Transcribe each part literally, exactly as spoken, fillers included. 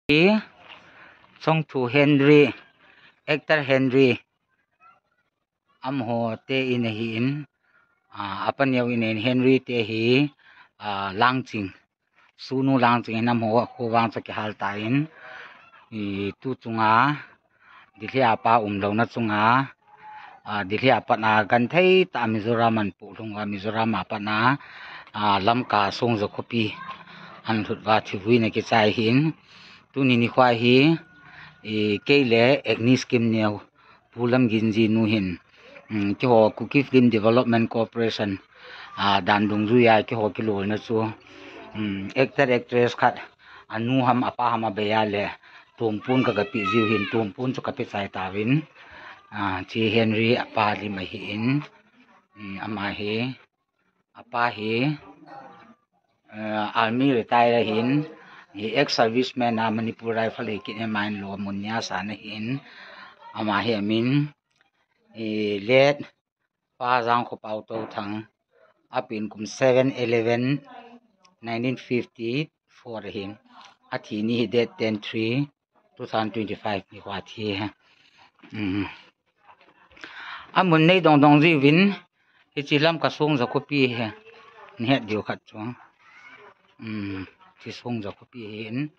Hi, Chongthu Henry, actor Henry, amaho te in ahin, a, apa neo in ahin, Henry te hi, a, Langching, Sunu Langching in amaho a khovang chu kihal tan, i, tu chunga, Delhi a pa umlouna chunga, a, Delhi a pat a genthei tah a Mizoram ahin pohlhung uva, Mizoram a pat a, a, Lamka Songja khopi ahin lhut uva thivui in akichai ahin. Tuni nikho hi, i, kei le Agnes Kimneo, Pu Lamginji nu hin, um, keiho Kuki Film Development Corporation, a, dan dungjuia keiho kilolna chu, um, actor actress khat, anu ham apa ham abei a le, tumpun ka, kapeh jiu hin, tumpun chu kapeh chai tauvin, a, hiche Henry apa lim ahin, um, ama hi, apa hi, eh, army retire ahin, hi ex-serviceman a Manipur Rifle hi kit in amahin lo mun nia san ahin, ama hi amin, eh, late Pa Jangkhopao Touthang, apen kum seven eleven nineteen fifty-four ahin, athi ni hi date ten three two thousand twenty-five nikho athi ahi. Um, amun nei dong dong jiuvin, hiche Lamka Songja khopi hi, nahet diu khat chu. Um, hiche Songja khopi hin,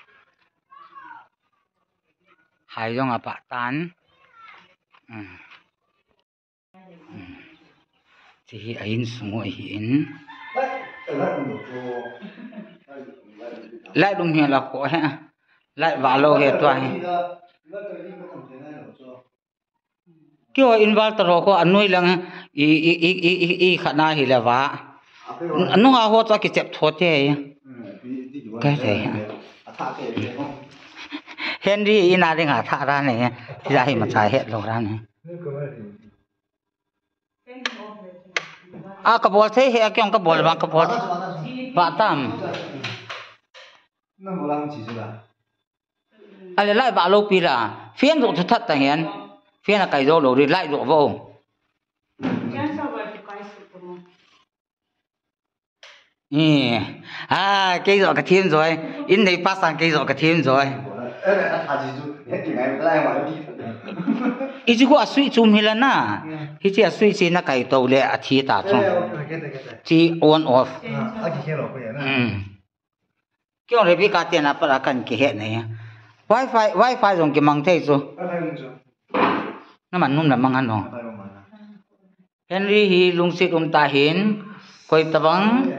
hai jong abah tan. Um. Hiche hi a insung u ahin. Light um hi la kho he. Light vah lou hi tua hi. Keiho inverter ho kho anoi lang i, i, i khat na hi le vah. Nunga ho chu akichep tho te. Ka thei. Henry in a ding a thah ra ne. Ti ja hi ma cha het lou ra ne. A, kabol thei he, a, kei jong kabol vang, kabol thei. Vah tam. Ale, light vah lou pi la. Fan joh chu that ta hen. Fan akai jou lou ri, light joh vo. Ni, a, kei joh kathem joi. In nei pa sang kei joh kathem joi. Hiche khu a switch um hi la na. Hiche a switch hi nakai tou le athi ta chu. Hiche on off. Um. Kei jong Rebecca te na pat a kan kihet na hi. Wi-Fi, Wi-Fi jong kimang thei chu. Naman nom la mang ano. Henry hi lungset um ta hin, koi tabang,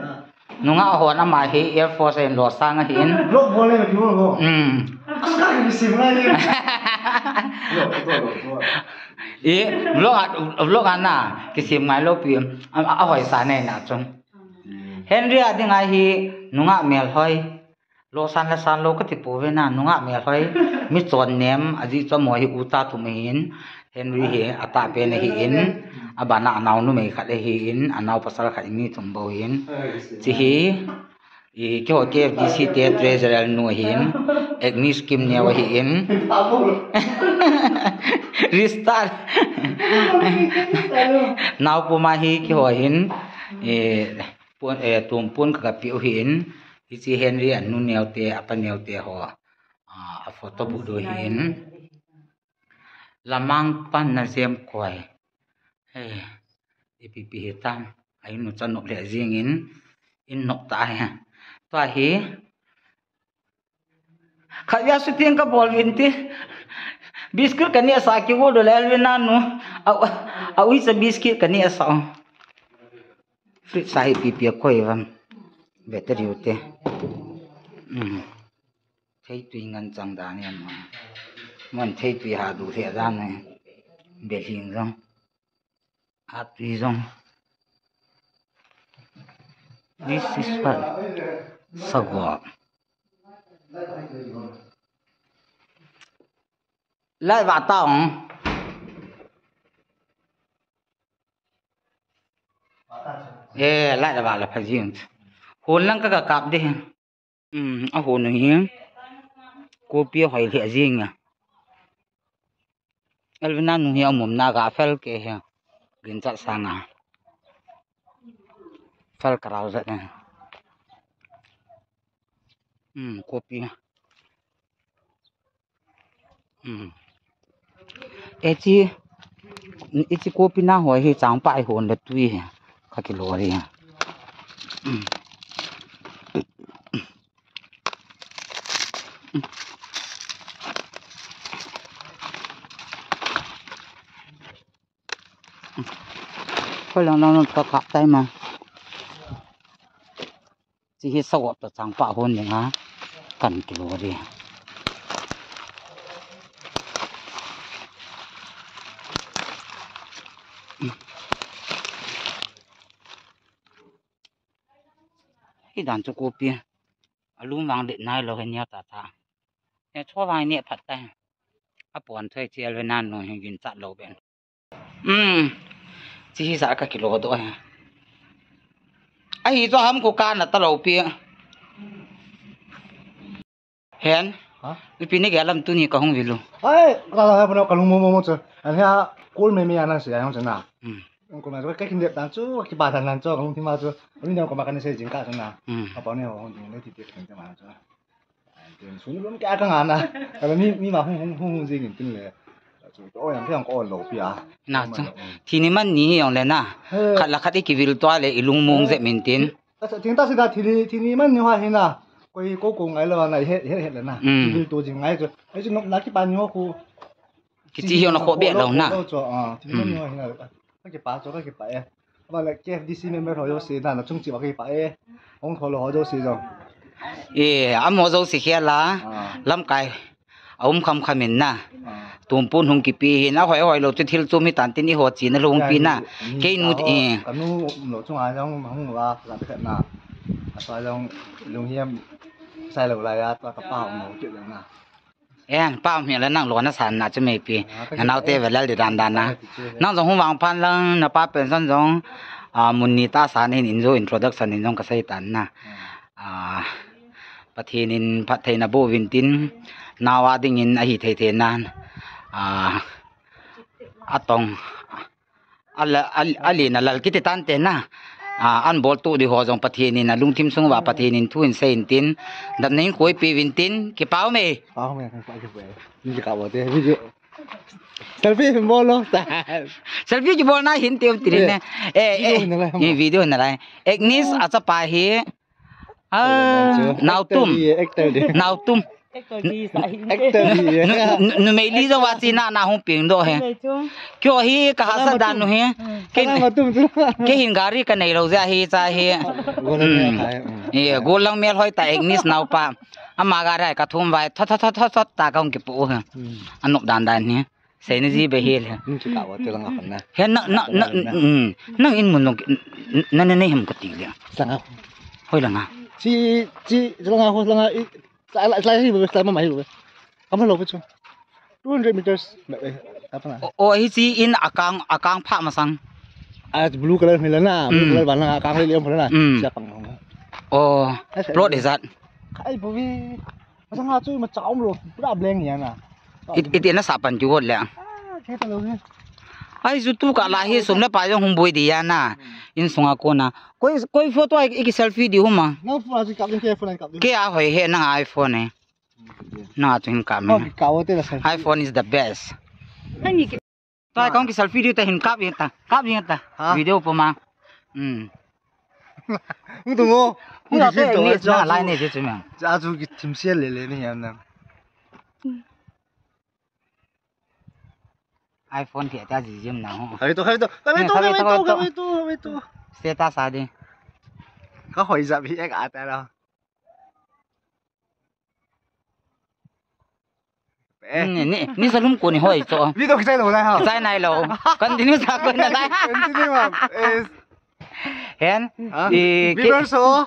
nungah hon ama hi Air Force a hin losang ahin. Block bol le ki bol bol. Um. Asa ka kisim ngai ni. Block, block, block. I, block a, block a na, kisim ngai lou pi, a, a, ahoisa nei na chun. Henry a ding a hi, nungah melhoi. Losan la san lou kati pouve na, nungah melhoi, mi chon nem, ajeh chu amaho hi u ta thum ahin, Henry hi atah pen ahin, abana anao numei khat ahin, anao pasal khat, mi thum bou ahin. Hiche hi, i, keiho K F D C te treasurer nu ahin, Agnes Kimneo ahin. Restart. Nao puma hi keiho ahin, i, pon, eh, tumpun ka, kapeh u ahin. Hiche Henry anu neo te, apa neo te ho, a, a photo bu do ahin. Lamang pan na jem koi. He, ipi pi hitam. A in u cha nop le jing in, in nop ta he. Tua hi. Khat ya shooting kabol uvin ti. Biscuit kaneh sa kigol do le Elvin a nu. A, a uicha biscuit kaneh sa. Fridge a hi ipi ipi akoi uvem. Battery u te. Um. Theitui ngan chang dan e ma. Mon theitui ha du he dan e. Belhing jong. Atui jong. This is what. Sago. Light vah ta ong. Eh, light vah la pha jing. Hon lang ka, ka kap de. Um, a hon hi. Kopi a hoi lheh jing a. Elvin a nu hi a mum na ga fel ke hi. Ginchat sang a. Fel karau jat a. Um, kopi. Hmm. Hiche, hiche kopi na ho hi changpa ihon le tui hi. Kakilo ri. Hmm. Koi lang lang ka kap tai ma. Chi hi sawap ta changpa hon ning a kan kilo ri. Hi dan chu kopi. Alum vang det nai lo hi nia ta ta. He cho vang ne phat ta. Apon thoi chi alve nan no hin gin chat lo ben. Um. Chi hi sa ka kilo do he. Ahi cho ham ko ka na ta lo pi. Hen. Ha? Ipi ni ge lam tuni ka hung vilu. Ai, ka la ha pano ka lung mo mo mo chu. An ha kul me me ana se ai hung chana. Um. Ko ma chu ka kin det dan chu, ki ba dan dan chu, ka lung thim ma chu. Ani ne ko ma ka ne se jing ka chana. Um. Ka pa ne ho hung jing le ti ti ka chana chu. Tin sun lum kya ka ngana. Ka mi mi ma hung hung hung hung jing in tin le. Chu to yang kya ko lo pi a. Na chu. Thi ni man ni jong le na. He. Khat la khat i kivil to le i lung mong je min tin. Ta sa tin ta si da thi ni thi ni man ni ha hi na. Koi ko ko ngai lo na he he he le na. Mm. Kivil to jing ngai chu. Ai chu nok na ki pa ni ho ku. Kichi hiong na kho be lo na. Lo chu a. Thi ni man ni ha hi na. Ka kipa chu ka kipa e. Aba le K F D C member ho jouse na, na chung chi ba ka kipa e. Hung kho lo ho jouse jong. E, amo jouse khel a. Ah. Lamkai. A um kham kham in na. Ah. Tumpun hung kipi hin, a hoi hoi lo chu thil chum hi tan tin i ho chi na lung pi na. Kei nu ti. Ka nu um lo chung a jong hung va ka pe na. A sa jong lung hiam sai lo lai a, ta ka pa um lo ki na. En, pa mi la nang lo na san na chu mei pi. Ah, na nau te ve lal di dan dan na. Nang jong hung vang phan lang na pa pension jong, ah, mun ni ta san hin in jo introduction in jong ka sei tan na. Ah, Pathen in phattheina boh uvin tin, nau a ding in ahi thei thei nan. Ah, atong. Ala, al, alin alal kiti tante na. Ah, an bol tu di ho jong Pathen in alungthim sung uva Pathen in thu in sei in tin. Damna in koi pe uvin tin. Kipa ume. Pa ume, kipa, kipa. Ni kipa bo te, video. Selfie bol lo. Selfie kibol na hin te um ti ne. Eh, video eh, na lai, eh, video na lai. Agnes a chapa hi. Ah, nau tum. Actor di, actor di. Nau tum. Actor di sa hi. Actor di. Nu, nu, numei li jo wa chi na na hung ping do he. Kyo hi ka hasa dan nu he. Ke, ke hin gari ka nei lo ja hi cha hi. Ye, golang mel hoi ta Agnes nau pa. Ama gari ka thum vai. Thot, thot, thot, thot, thot ta ka hung kipu he. Anop dan dan he. Seina ji be hi le. Nung chu ka wa te langa khon na. He na, na, na, mm, nang in mun nung, na, na, na, nei ham ka ti le. Langa. Hoi langa. Chi, chi, langa ho langa i, la, la, la hi be, la ma ma hi be. Kam lo be chu. Two hundred meters. Be, be, apa na. O, o, hi chi in akang, akang pha masang. A blue color hi la na, blue color ba na akang le le pha na. Mm. Cha pang. O, plot is that? Kai bu vi. Masang ha chu ma cha um lo. Pura blank ya na. It, it na sa pan ju hot le. Ah, khe ta lo ne. Ai, ju tu ka la hi sum le pa jong hung boi di ya na. Hmm. In sunga kona. Koi, koi photo ai ki selfie di huma. Na photo ai kap din, ke phone ai kap din. Ke a hoi he na iPhone e. Hmm. Na tu hin kap me. Oh, kap te la selfie. iPhone is the best. Ani ki. Ta kong ki selfie di ta hin kap ye ta. Kap ye ta. Ha? Video po ma. Hmm. Hung tu ngo. Hung tu ngo. Ni na lai ne je chu me. Cha chu ki thim sia le le ni ya na. iPhone thia ta ji jim na ho. Hai to, hai to. Ka ve to, ka ve to, ka ve to, ka ve to. Status a di. Ka hoi ja bi ek a ta la. Eh. Ni, ni, ni sa lum ko ni hoi cho. Video kichai lo lai ha. Kichai nai lo. Continue sa ko na lai. Continue ma. Eh. Hen, ha? I, ke- Viewers ho?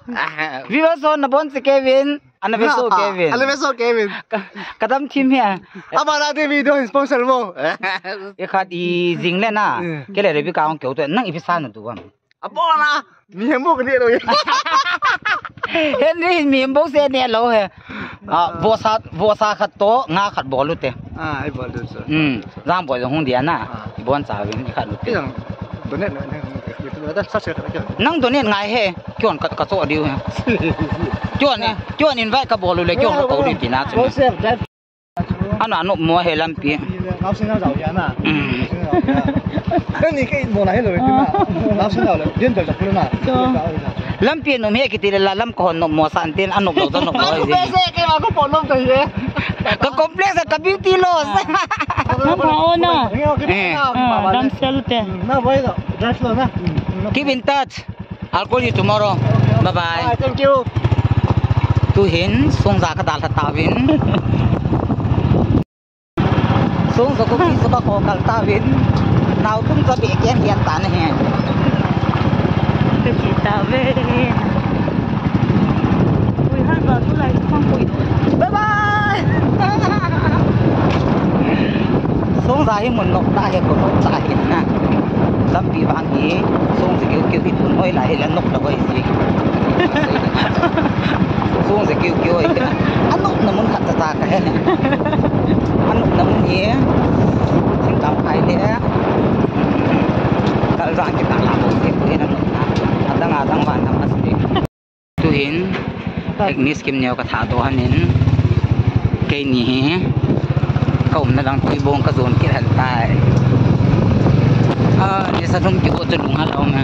Viewers ho, na bon si Kevin. Ana ve so Kevin. Ana ve so Kevin. Ka, ka dam thim he. Ama na te video sponsor mo. I khat i jing le na. Eh. Ke le Rebecca ong keu to. Nang ipi sa na tu am. Abona. Mi hem mo ka ni lo. Henry mi hem bo se ne lo he. Ah, vosa, vosa khat to, nga khat bol u te. Ah, ai bol u so. Hmm. Jang boi jong hung dia na. Ah. Bon cha vin khat u te. Jang donate na, na, na, na, sa se ka. Nang donate ngai he. Kyon ka, ka cho diu he. Kyon ni, kyon invite ka bol u le, kyon ka ko diu ti na chu. Bol se, that. Ano, ano mo he lampi. Lau sing lau ya na. Mm. Lau sing lau ya. Kan ni ke mo la he lo na. Lau sing lau le. Din da ku na. So. Lampi no me kiti le la lam ko no mo san tin ano lo no mo. Ka complex ka beauty loss. Lam pa ona. Eh. Ah, damsel te. Na vai da. That's lo na. Keep in touch. I'll call you tomorrow. Bye bye. Bye, thank you. Tuhin, sungja ka dal tauvin. Sungja ko ki suka ko kal tauvin. Nau tum sa be kian kian tan he. Ka ki tauvin. Ui, han ba tu lai tu kong kui. Bye bye. Sungja hi mun nok ta he ko nok ta he na. Lampi vang hi, sungja kiu kiu hi tun hoi la hi la nok la hoi si. Sungja kiu kiu hoi. Anok na mun khat ta ta ka he. Anok na mun hi. Thingkam khai le. Kal jang ki ta la mo si ko hi na nok na. Adang adang van na ma si. Tuhin, Agnes Kimneo ka tha doh hanin, keini hi, ka umna lang Tuibong ka jon kit han tai. Ah, ni sa lum ki go chu lung ha lo me.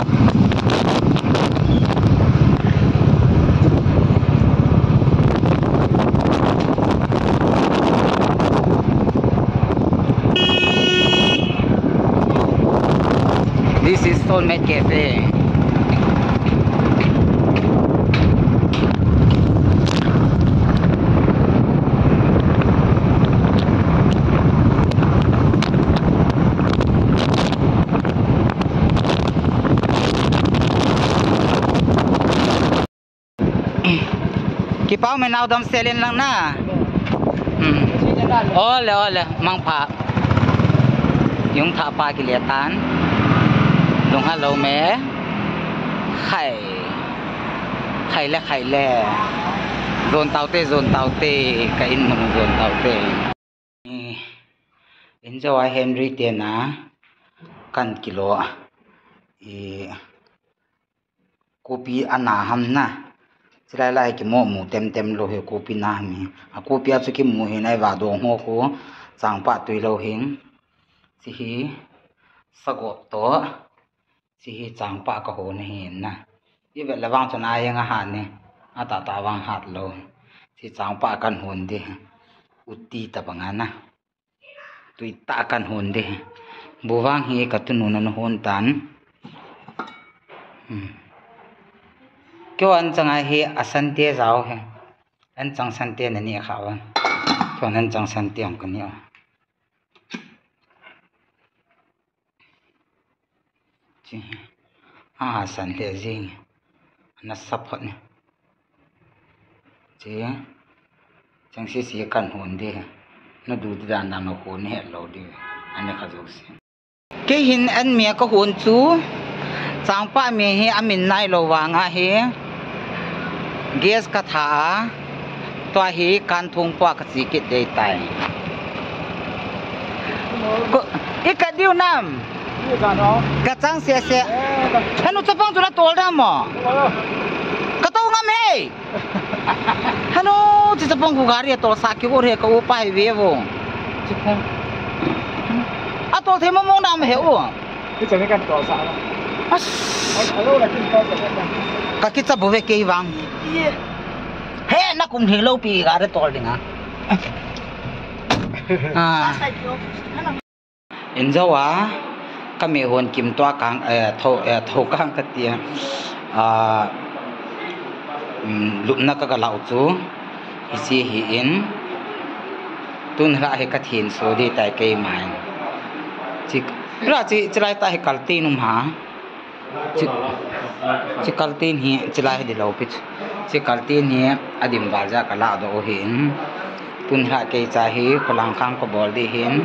This is Soulmate Cafe. Kipau me nau dam selin lang na. Hmm. Ole, ole, mangpha. Yung thapa kile tan. Lung ha lo me. Khai. Khai le, khai le. Jon taute, jon taute. Ka in mun jon taute. Eh, in jo a Henry te na. Kan kilo. Eh, Kopi ana ham na. Chilai lai kimu mu tem tem lou hi kopi na ham hi. A kopi a chu kimu hi nai va dong ho khu changpah tui lou hin. Chi hi sagop to. Chi hi changpah ka hon ahi na. I vet le vang chun a jeng a hat ni. A tah tah vang hat lou. Chi changpah kan hon di. Utti tabang a na. Tui tah kan hon di. Bu vang hi ka tunu na hon tan. Hmm. Keu an chang a hi a sante jao hi. An chang sante na ni kha van. Keu an chang sante ang ka ni a. Chi. A, san le jing. Na sa phot ni. Chi. Chang si si kan hon di. Na du di dan dan hon ni het lou di. Ani kha jo si. Kei hin an mi a ka hon chu. Changpah mi hi a min nai lou vang a hi. Gas ka tha a. Tua hi kan thung pua ka chi kit dei tai. Ko, i ka diu nam. Ka chang se se. Hanu chapang chu la tol da mo. Ka to ngam he. Hanu chi chapang khu gari tol sa ki ur he ka u pai ve vo. Chapang. A tol the mo mo nam he u. Ki chang kan tol sa. As. Hello la kin tol sa. Ka ki cha bu ve kei vang. Ye. He, na kum hi lou pi gari tol ding a. Ah. In jo a, ka me hon kim tua kang, eh, tho, eh, tho kang ka tia. Ah, um, lupna ka ka lau chu. Hi si hi in. Tun ra hi ka thin so di tai kei mai. Chi, ra chi, chi lai ta hi kal ti num ha. Chi, chi kal tin hi, chi lai hi di lou pi chu. Chi kal tin hi, a dim val ja ka la do hi in. Tun hi la kei cha hi, kholang khang ko bol di hin.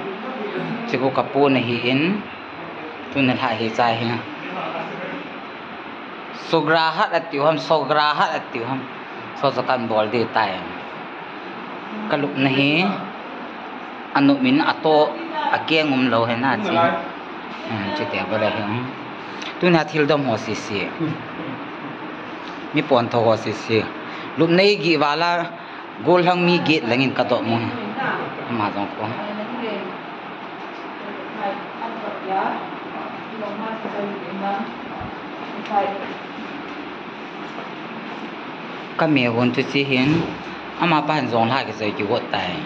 Chi ko ka pu na hi in. Tun hi la hi cha hi. Sogra hat a tiu ham, sogra hat a tiu ham. So so kan bol di tai. Ka lupna hi. Anu min a to a keng um lou hi na chi. Hmm, chi te ba le hi. Tuna thil dom ho si si. Mi pon tho ho si si. Lupna i gi vala gol hang mi gi langin ka to mu. Ama jong ko. Ka me hon chu chi hin, ama pa hin jong la ki sai ki got tai.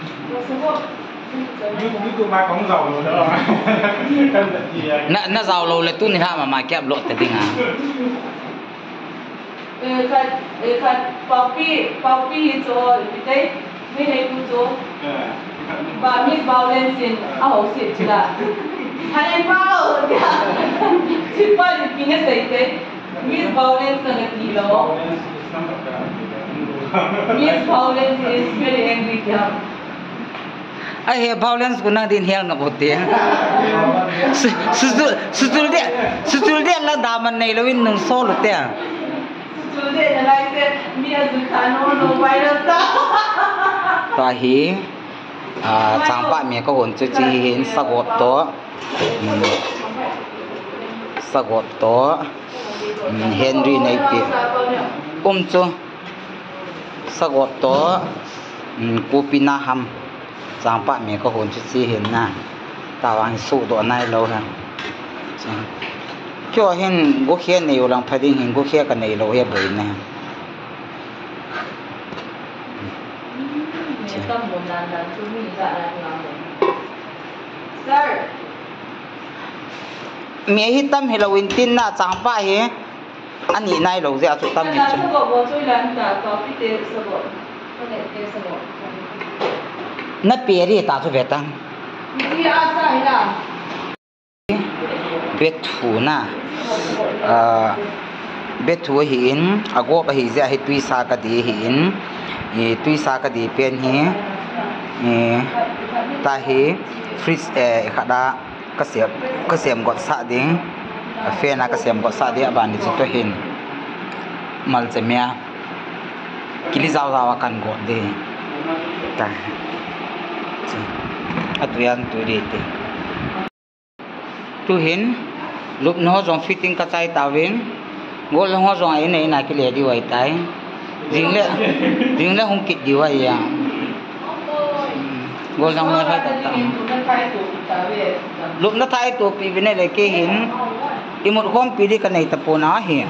Na, na jao lou le tuni la mama ki upload ta ding a. Eh, khat, eh, khat, Paopi, Paopi hi chu, ipi tei, mi nei pu chu. Ba, Miss Violence in, a ho si chu la. Thai pa, ho, ya. Chi pa ni pi na sei tei. Miss Violence na ti lo. Miss Violence is very angry, ya. Ahi, violence ko nang din hel nga bote. Su, su, su, sutul de, sutul de la daman nei lo in nung solo te. Sutul de na lai se, mi a zu kha no, no viral ta. Tahi, ah, changpa me ka hon chu chi hin sagot to. Hmm. Sagot to. Hmm, Henry nei pi. Um chu. Sagot to, um, kopi na ham. Changpa me ka hon chu chi hin na. Tawang su do nai lo ha. Kyo hin go khe nei u lang pha ding hin go khe ka nei lo he boi na. Sir. Mi hi tam hi lo in tin na changpa hi. Ani nai lo je a chu tam hi chu. Na pe ri ta chu ve tang. Bethu na. Ah, bethu hi in, a gop hi je a hi tuisa ka di hi in. I tuisa ka di pen hi. I ta hi fridge, eh, khada. Ka sem, ka sem got sa ding. A fe na ka sem got sa ding, a ban ni chu to hin. Mal che mia. Kili zau zau a kan got ding. Ta. A tu yan tu ding te. Tu hin. Lupna ho jong fitting ka chai tavin. Gol ho jong a in a in a kile diu ahi tai. Jing le, jing le hung kit diu ahi a. Gol jong le hai ta ta. Lupna thai to pi vine le ke hin. Imut khom pi di ka nei ta pon ahi.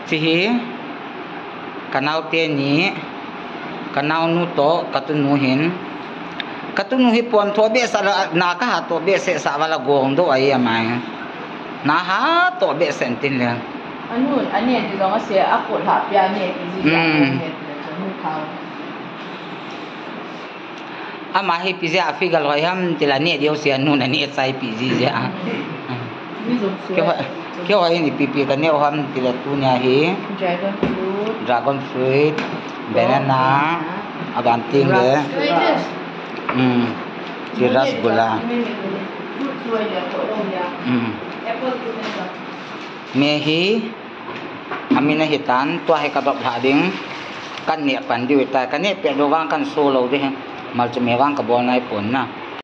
Chi hi. Ka nao teni, ka naonu to, ka tunu hin. Ka tunu hi pon tho behseh la, na ka ha to behseh sa vala gong do ahi amai. Na ha to behseh tin le. Anun, ane ti jong ase, a khut ha pia ne ti ji ya, hmm, ne ti le chun hu thao. Ama hi pi jeh a figure loi ham ti la ne diu sia nu na ne chai pi ji jeh a. Keiho, keiho hin ipi pi ka ne ham ti la tunia hi. Dragon fruit. Dragon fruit, banana, aban ting le. Rasgulla. Hmm. Ti rasgulla. Hmm. Me hi. Amin ahi tan, tua hi ka dop lha ding, kan neh pan diu ta, ka neh peh diu vang kan so lou ding, mal chu me vang ka bol nai pon na.